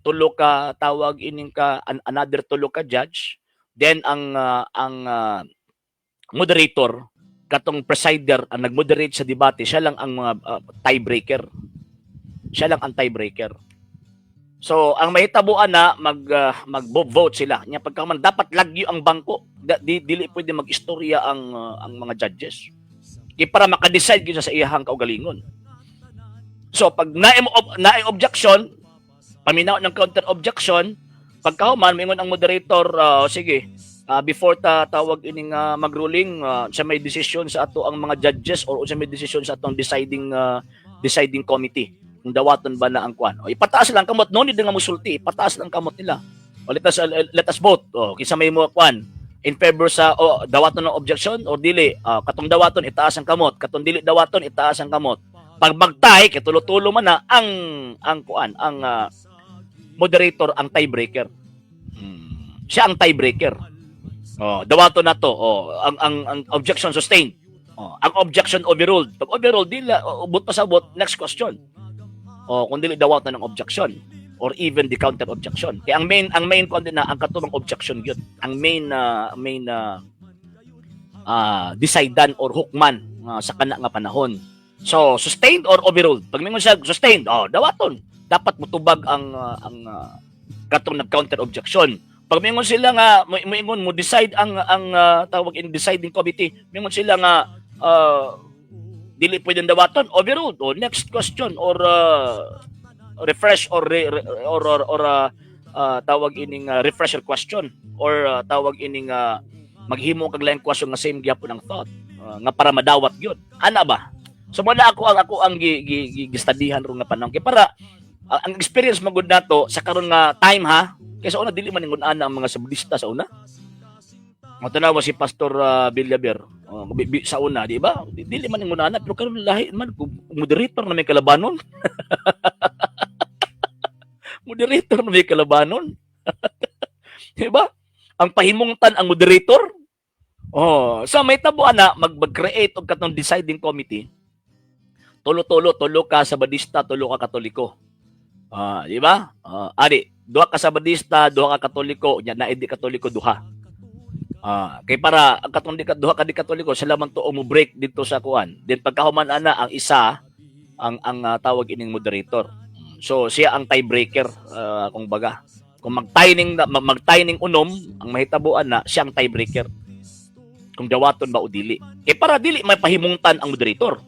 tulo ka tawag ining ka another tulo ka judge, then ang moderator, katong presider ang nagmoderate sa debate, siya lang ang mga tiebreaker. Siya lang ang tiebreaker. So ang mahitabuan na mag-vote sila nya, pagkahuman dapat lagyo ang bangko. Dili pwede mag-istorya ang mga judges kay para maka-decide gyud siya sa iyahang kaugalingon. So pag naay objection, paminaw ng counter objection, pagkahuman mingon ang moderator, "Sige, before ta tawag ining magruling sa may decision sa ato ang mga judges or sa may decision sa atong deciding committee kung dawaton ba na ang kwan." O, ipataas lang kamot, no need nga musulti, ipataas lang kamot nila. O, let us vote. O, kinsa may mo kwan in favor sa o dawaton ng objection or dili. Katong dawaton, itaas ang kamot, katong dili dawaton, itaas ang kamot. Pag magtay kay tulo-tulo man na, ang kuan, ang moderator ang tiebreaker. Siya ang tiebreaker. Oh, dawaton na to. Oh, ang objection sustained. Oh, ang objection overruled. Pag overruled, dili ubot pa sa ubot, next question. Oh, kung dili dawaton ng objection or even the counter objection. Kaya ang main kuan din na ang katong objection gyud. Ang main decidan or hukman sa kana nga panahon. So, sustained or overruled. Pag mingon siya sustained, oh, dawaton. Dapat mutubag ang katong nag-counter objection. Pag mingon sila nga moingon mo decide ang tawag in deciding committee, mingon sila nga dili pwedeng dawaton, overruled o next question or refresh or re, re- or tawag ining refresher question or tawag ining maghimo kag laing question nga same gyapon ang thought nga para madawat gyud. Ana ba? So mao ako ang gi, gi, gi, gistadihan ron nga panahon kay para ang experience magud nato sa karon nga time ha, kay sa una dili man ingon ana ang mga sabadista sa una. Mo si Pastor Villaver, oh, sa una, di ba? Dili man ingon ana, pero karon lahi man, moderator na may kalabanon. Moderator na may kalabanon. Di ba? Ang pahimungtan ang moderator. Oh, sa may tabo ana mag-create og katong deciding committee. Tulo-tulo, tulo ka Sabadista, tulo ka Katoliko. Ah, di ba? Ah, ari, duha ka Sabadista, duha ka Katoliko, nya na di Katoliko duha. Ah, kay para ang katong di ka duha ka di Katoliko, sila man to mo break dito sa kuan. Then pagkahuman ana, ang isa ang tawag ining moderator. So siya ang tiebreaker kung baga. Kung mag-tie ning unom, ang mahitabuan na siya ang tiebreaker. Kung dawaton ba o dili. Kay para dili may pahimungtan ang moderator.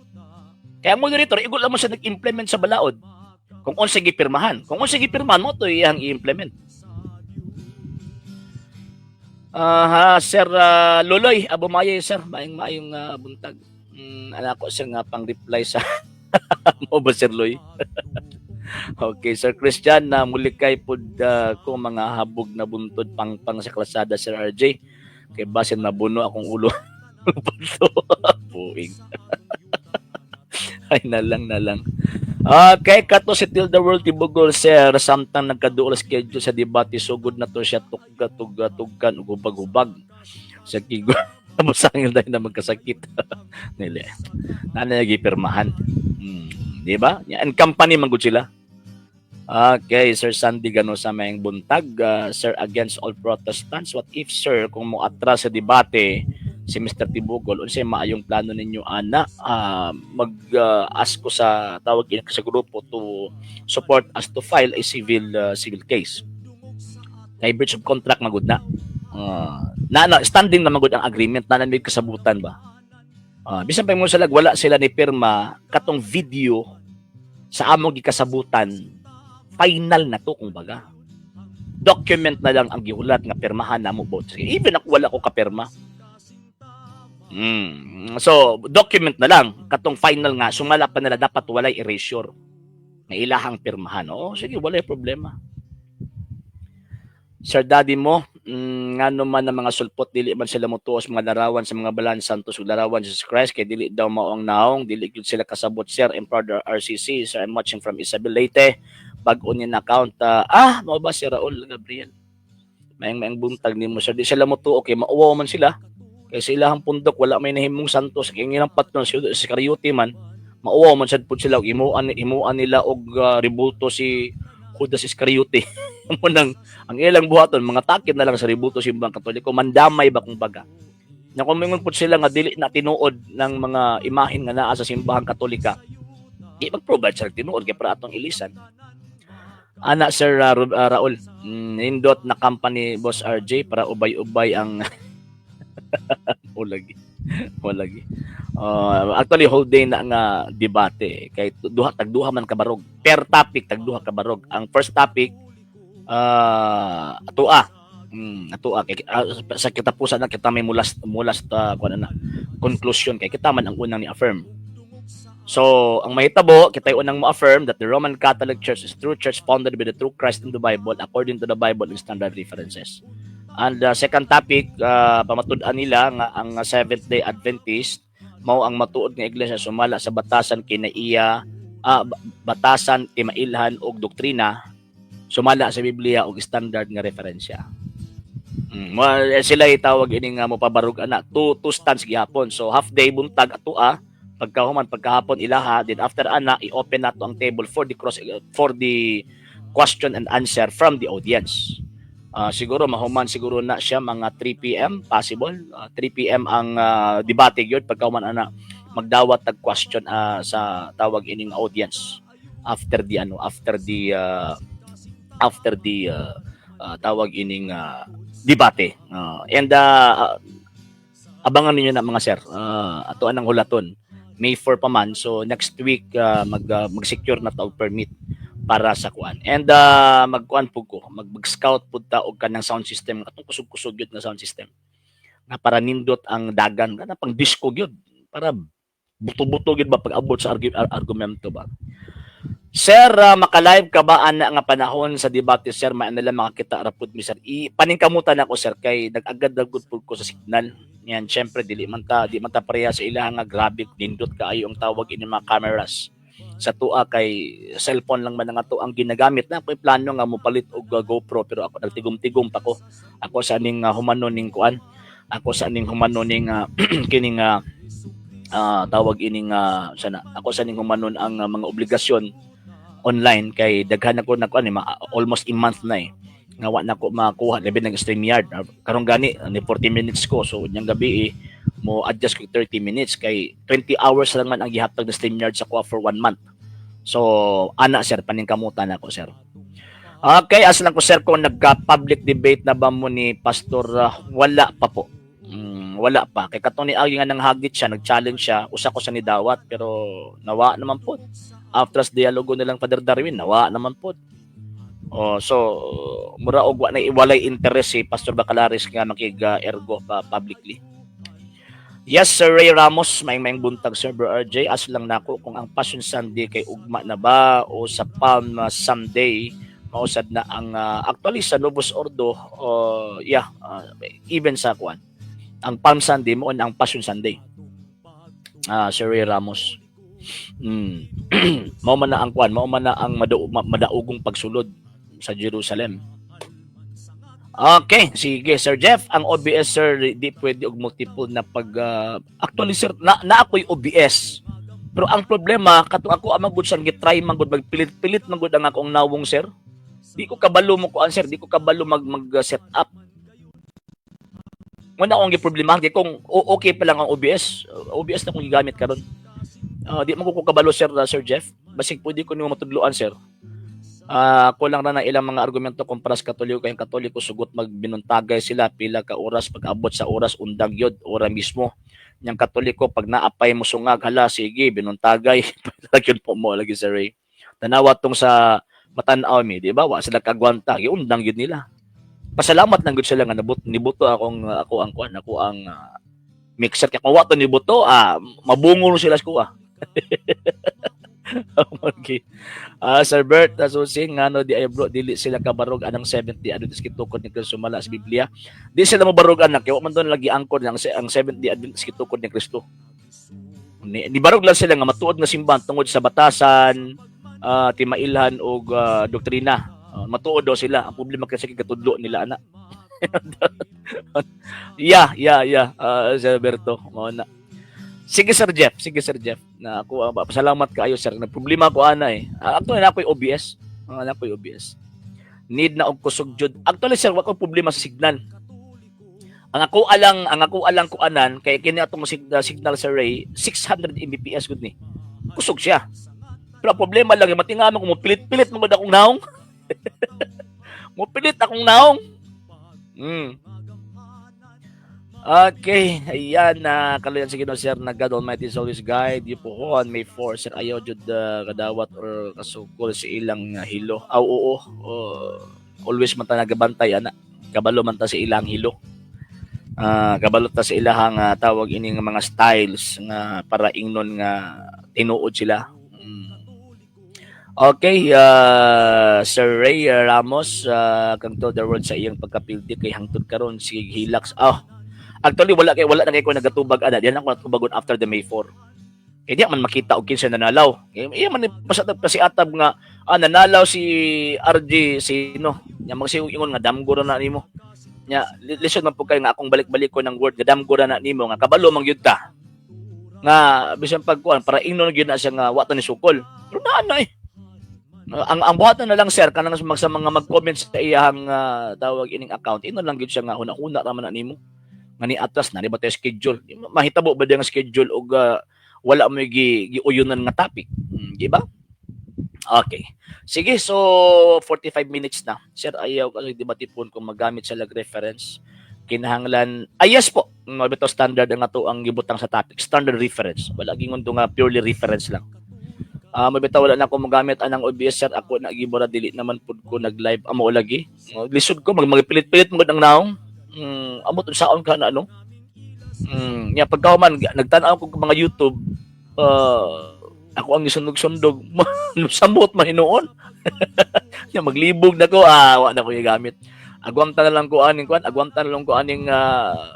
Kaya ang moderator, igol lang mo siya nag-implement sa balaod. Kung unsa gipirmahan. Kung unsa gipirmahan mo to iyang i-implement. Aha, Sir Loloy Abumayay, sir, maayong maayong buntag. Ana ko sir nga pang reply sa mo ba, Sir Loy? Okay, Sir Christian, na mulikay pud ko mga habog na buntod pangpang sa kalsada, Sir RJ. Kay basin mabuno akong ulo. Bato. Puing. Ay, nalang na lang. Okay, kato si Tilda World Tibugol, sir, samtang nagkaduol schedule sa debate, sugod na to siya tugga tugga tugkan ug hubag-hubag. Sa kigo busangil dahil na magkasakit. Nili. Nana gipirmahan. Di ba? And company man gud sila. Okay, Sir Sandy Ganosa, may buntag. Sir, against all Protestants, what if, sir, kung mo atras sa debate si Mr. Tibugol, unsay maayong plano ninyo ana? Mag ask ko sa tawag sa grupo to support us to file a civil case. Kay breach of contract magud na. Na standing na magud ang agreement na may kasabutan ba. Bisan pa mo sila wala sila ni pirma katong video sa among gikasabutan, final na to kung baga. Document na lang ang gihulat nga pirmahan namo both. Even ako, wala ko kapirma. So, document na lang katong final nga sumala pa nila dapat walay erasure nga ilahang pirmahan. Oo, sige, walay problema. Sir Daddy mo, ngano man ang mga sulpot, dili man sila motuo sa mga larawan sa mga balaan santos ug larawan Jesus Christ kay dili daw mao ang naong, dili gyud sila kasabot, sir. Emperor RCC, sir, I'm watching from Isabel Leyte. Bag-o ni na account. Mao ba si Raul Gabriel? Maayong maayong buntag nimo, sir. Di sila motuo kay mauwaw man sila. Kay sa ilahang pundok wala may nahimong santos, kay ang ilang patron si Iscariote man, mauwaw man sad pud sila og himuan himuan nila og rebulto si Judas Iscariote. Mo nang ang ilang buhaton mga takid na lang sa rebulto simbang Katoliko, mandamay ba kung baga. Nya kung mingon pud sila nga dili na tinuod ng mga imahen nga naa sa simbahang Katolika, di mag-provide sa tinuod kay para atong ilisan. Ana, Sir Raul, nindot na company, Boss RJ, para ubay-ubay ang ulagi. Walagi. Actually whole day na nga debate kay duha, tagduha man kabarog. Per topic tagduha kabarog. Ang first topic atua. Atua kay sa kitapusan na kita may mulas mulas ta kuan na conclusion kay kita man ang unang ni affirm. So, ang mahitabo, kita unang mo-affirm that the Roman Catholic Church is true church founded by the true Christ in the Bible according to the Bible and standard references. And the second topic, pamatud-an nila nga ang Seventh-day Adventist mao ang matuod nga iglesia sumala sa batasan kinaiya, batasan timailhan og doktrina sumala sa Biblia og standard nga referensya. Sila itawag ini nga mopabarog ana, two stands gihapon. So half day buntag atua, pagkahuman pagkahapon ilaha, then after ana i-open nato ang table for the question and answer from the audience. Siguro mahuman siguro na siya mga 3 PM possible. 3 PM ang debate gyud. Pagkahuman ana magdawat tag question sa tawag ining audience after the ano after the tawag ining debate. And abangan ninyo na, mga sir. Ato anang hulaton. May 4 pa man, so next week mag-secure na ta og permit para sa kuan. And magkuan pud ko, mag-scout pud ta og kanang sound system, atong kusog-kusog gyud nga sound system. Nga para nindot ang dagan, kana pang disco gyud para buto-buto gyud ba pag-abot sa argumento ba. Sir, maka-live ka ba ana nga panahon sa debate, sir? Maan nila makakita ra pud mi, sir. I paningkamutan ako, sir, kay nag-agad gud pud ko sa signal. Yan, syempre dili man ta di man ta pareha sa ilaha nga grabe nindot kaayo ang tawag ini mga cameras. Sa tua kay cellphone lang man ang ato ang ginagamit na ako'y plano nga mopalit og GoPro, pero ako nagtigom-tigom pa ko. Ako sa ning humanon ning kuan. Ako sa ning humanon ning kining tawag ining sana ako sa ning humanon ang mga obligasyon online kay daghan ako na kuan eh, almost a month na eh nga wa na ko makuha labi ng StreamYard. Karon gani ni 40 minutes ko, so unyang gabi eh, mo adjust ko 30 minutes kay 20 hours lang man ang gihatag na StreamYard sa kuha for one month. So ana, sir, paningkamutan ako, sir. Okay, as lang ko, sir, kung nagka-public debate na ba mo ni Pastor? Wala pa po. Wala pa. Kay katong ni agi nga nang hagit siya, nag-challenge siya, usa ko sa nidawat pero nawa naman po. After sa dialogo nilang Father Darwin, nawa naman po. Oh, so mura og wa na walay interest si Pastor Bacalares nga makig-ergo pa publicly. Yes, Sir Ray Ramos, maayong maayong buntag, Sir Bro RJ. Ask lang nako kung ang Passion Sunday kay ugma na ba o sa Palm Sunday mausad na ang actually sa Novus Ordo, yeah, even sa kuan. Ang Palm Sunday mao ang Passion Sunday. Ah, Sir Ray Ramos. Mao man na ang kuan, mao man na ang madaugong pagsulod sa Jerusalem. Okay, sige, Sir Jeff, ang OBS, sir, di pwede og multiple na pag actually, sir, na ako'y OBS. Pero ang problema katong ako ang magud siyang gitry man gud, magpilit-pilit man gud ang akong nawong, sir. Di ko kabalo mo kuan, sir, di ko kabalo mag mag set up. Mao akong giproblema kay kung okay pa lang ang OBS, OBS na akong gigamit karon. Di man ko kabalo, sir, Sir Jeff. Basig pwede ko nimo matudloan, sir. Kulang na na ilang mga argumento kumpara sa Katoliko kay ang Katoliko sugot magbinuntagay sila pila ka oras, pag abot sa oras undang yun ora mismo. Yang Katoliko, pag naapay mo sungag, hala, sige, binuntagay lagi po mo lagi, Sir Ray. Tanawa tong sa matanaw mi, di ba? Wa sila kagwanta, giundang yun nila. Pasalamat lang gud sila nga nabut nibuto akong ako ang kuan, ako ang mixer, kay kung wa to nibuto, mabungo sila sa kuha. Okay. Sir Bert, Asusing, ngano di ay, bro, dili sila kabarog anang 70 Adventist gitukod ni Kristo sumala sa Biblia? Di sila mobarog anak, kay wa man doon lagi angkor ang ang 70 Adventist gitukod ni Kristo. Ni barog lang sila nga matuod nga simbahan tungod sa batasan, timailhan og doktrina. Matuod daw sila. Ang problema kasi kay katudlo nila ana. Yeah. Sir Berto, mao na. Sige, Sir Jeff, sige, Sir Jeff. Na ako pasalamat kaayo, sir. Na problema ko ana eh. Actually na ako'y OBS. Na ako'y OBS. Need na og kusog jud. Actually, sir, wa ko problema sa signal. Ang ako alang kuanan kay kini atong signal, Sir Ray, 600 Mbps gud ni. Kusog siya. Pero ang problema lang matingaman ko, mo pilit-pilit mo gud akong naong. Mo pilit akong naong. Okay, ayan na kaluyan sige no, sir, na God Almighty is always guide you po on May 4, sir. Ayaw jud kadawat or kasukol sa ilang hilo. Aw, oo, always man ta nagabantay ana. Kabalo man ta sa ilang hilo. Kabalo ta sa ilahang tawag ini nga mga styles nga para ingnon nga tinuod sila. Okay, Sir Ray Ramos, kang to the world sa iyang pagkapildi kay hangtod karon sige hilaks. Oh, actually wala na kay ko nagatubag ana. Di na ako natubagon after the May 4. Kay di man makita og kinsa nanalaw. Kay iya man basta kasi atab nga nanalaw si RJ sino. Nya magsiug ingon nga damgo ra na nimo. Nya lisod man pud kay nga akong balik-balik ko ng word nga damgo ra na nimo nga kabalo man gyud ta. Nga bisan pagkuan para ingnon gyud na siya nga wa ta ni sukol. Pero naa na eh. Ang buhaton na lang, sir, kanang sa mga mag-comment sa iyang tawag ining account, ingnon lang gyud siya nga huna-huna ra man na nimo. Nga ni atras na di ba tayo schedule? Mahitabo ba nga schedule og wala mo giuyunan nga topic? Di ba? Okay. Sige, so 45 minutes na. Sir, ayaw kasi di ba tipon kung magamit sa lag reference kinahanglan, ah, yes po, mabito standard ang ato ang gibutang sa topic, standard reference. Wala gingon nga purely reference lang. Mabitaw wala na ako magamit anang OBS, sir, ako na gibura, dili naman pud ko nag-live amo lagi. Lisod ko mag magpilit-pilit mo ang naong. Amot saon ka na ano? Nya pagkahuman nagtan-aw ko mga YouTube, ako ang gisundog-sundog, samot man hinuon. Nya maglibog na ko, wa na ko gigamit. Agwamta na lang ko aning kuan, agwamta na lang ko aning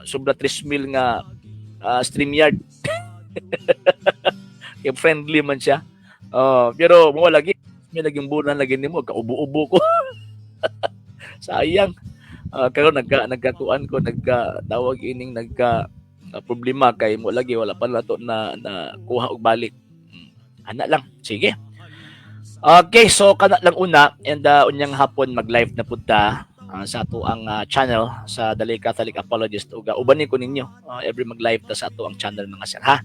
sobra 3,000 nga StreamYard. Kay friendly man siya. Oh, pero mo lagi may naging bunan lagi nimo kaubo-ubo ko. Sayang. Karon nagka nagkakuan ko, nagka tawag ining nagka problema kay mo lagi wala pa nato na na kuha og balik. Ana lang. Sige. Okay, so kana lang una and unyang hapon mag-live na pud ta sa ato ang channel sa Dali Catholic Apologist ug ubanin ko ninyo every mag-live ta sa ato ang channel, mga sir, ha.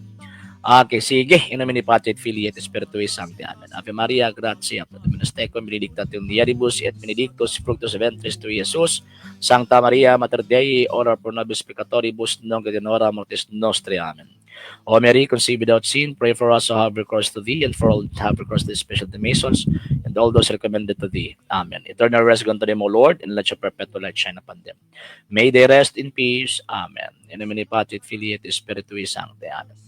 Okay, sige. In nomine Patris et Filii et Spiritui Sancti. Amen. Ave Maria, gratia Dominus tecum, benedicta tu in mulieribus et benedictus fructus ventris tui, Jesus. Sancta Maria, Mater Dei, ora pro nobis peccatoribus, nunc et in hora mortis nostre. Amen. O Mary, conceived without sin, pray for us who have recourse to thee, and for all that have recourse to thee, especially the Masons, and all those recommended to thee. Amen. Eternal rest grant to them, O Lord, and let your perpetual light shine upon them. May they rest in peace. Amen. In nomine Patris et Filii et Spiritui Sancti. Amen.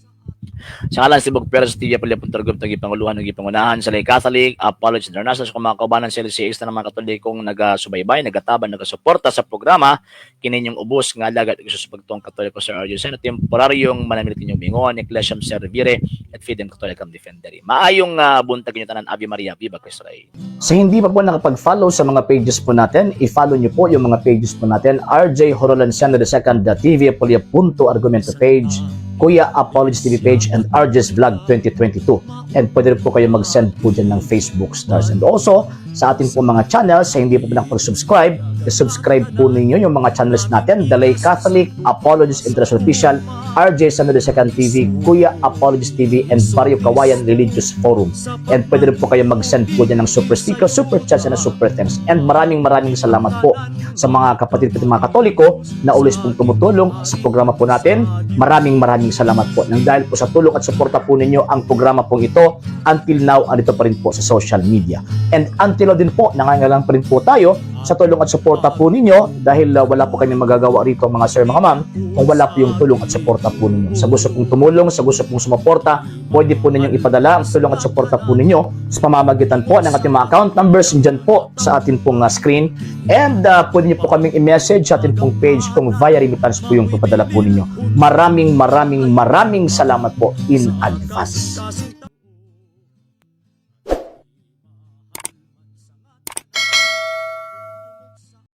Sa ngalan sa Tibok Perez TV Apolya.org ito gipanguluhan ng gipangunahan sa Lay Catholic Apology International sa mga kaubanan sa LCX na mga Katolikong nagasubaybay, nagataban, nagasuporta sa programa kininyong ubos nga alagad sa pagtuong Katoliko Sir RJ Seno temporaryong manamilit inyong mingon Ecclesiam Servire et Fidem Catholicam Defendere. Maayong buntag inyo tanan. Ave Maria, Viva Cristo Rey. Sa hindi pa po nakapag-follow sa mga pages po natin, i-follow nyo po yung mga pages po natin. RJ Horolanciano II, TV Apolya Punto Argumento page, Kuya Apologies TV page, and RJ's Vlog 2022. And pwede rin po kayo mag-send po dyan ng Facebook stars. And also, sa ating po mga channels, sa hindi po nakapag-subscribe, i-subscribe po ninyo yung mga channels natin, The Lay Catholic, Apologies International Official, RJ Sano II TV, Kuya Apologies TV, and Barrio Kawayan Religious Forum. And pwede rin po kayo mag-send po dyan ng super sticker, super chats, and super thanks. And maraming maraming salamat po sa mga kapatid po mga Katoliko na always pong tumutulong sa programa po natin. Maraming maraming salamat po. Nang dahil po sa tulong at suporta po ninyo ang programa pong ito, until now, andito pa rin po sa social media. And until now din po, nangangailangan pa rin po tayo sa tulong at suporta po ninyo dahil wala po kami magagawa rito, mga sir, mga ma'am, kung wala po yung tulong at suporta po ninyo. Sa gusto pong tumulong, sa gusto pong sumuporta, pwede po ninyong ipadala ang tulong at suporta po ninyo sa pamamagitan po ng ating mga account numbers dyan po sa atin pong screen. And pwede niyo po kaming i-message sa atin pong page kung via remittance po yung papadala po ninyo. Maraming maraming maraming salamat po in advance.